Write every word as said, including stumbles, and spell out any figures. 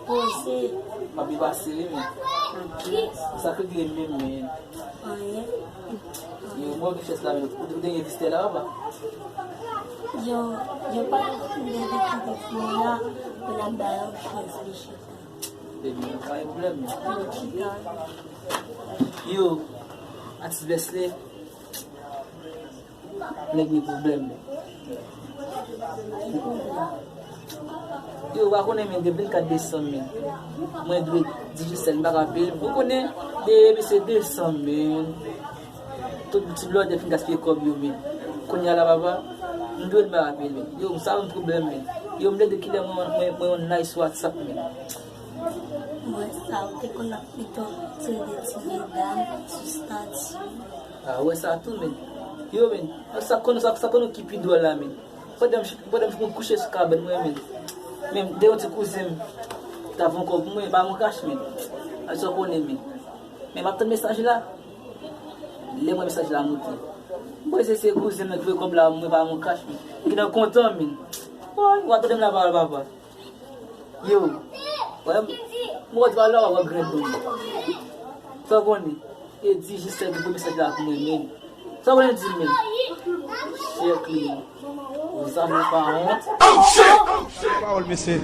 Poze. M ap byen pase wi, men. Sa k regle menm, men. Anyen. Yo, mwen gen chans la, men. Ou te gen vizitè la, papa? Yo, yo pa gen kite fini la, pou n ap ba yo chans li chita. Ebyen, pa gen pwoblèm, men. Yo, chita. Yo, atis Blèsley. Nèg ni pwoblèm, men. Yo, w pa konnen, men, gen vennkat desanm, men. Mwen dwe Digicel, m pa ka peye l. Ou konnen, de, epi se desanm, men. Tout ti blòdè fin gaspiye kòb yo, men. Kounye a la, papa, m dwe l, m pa ka peye l, men. Yo, sa yon pwoblèm, men. Yo, m vle de kilè mwen, mwen, mwen yon nice WhatsApp, men. Mwen sa, ou te konn ap pito tire de ti medam sou stati. A, ou wè sa tou, men. Yo, men, sa konn, sa, sa konn ki pi dwòl la, men. Pandan m, pandan m fin kouche sou kabann mwen, men. Men, de yon ti kouzen m t ap voye kòb pou mwen, pa yon kach, men. A, sa w konnen, men. Men, m ap tann mesaj la. Lè mwen mesaj la moute. Mwen se, se kouzen m nan ki voye kòb la, mwen pa yon kach, men. Ki nan kontan, men. Woy, w ap tande m la pawòl, papa. Yo, wè, m wè di pale w ap grenn pou mwen. Sa w konnen, e Digicel ki voye mesaj la pou mwen menm. Sa w konnen di m menm? Chèk li. Ou sa fè pa wont. Pawòl, mesye.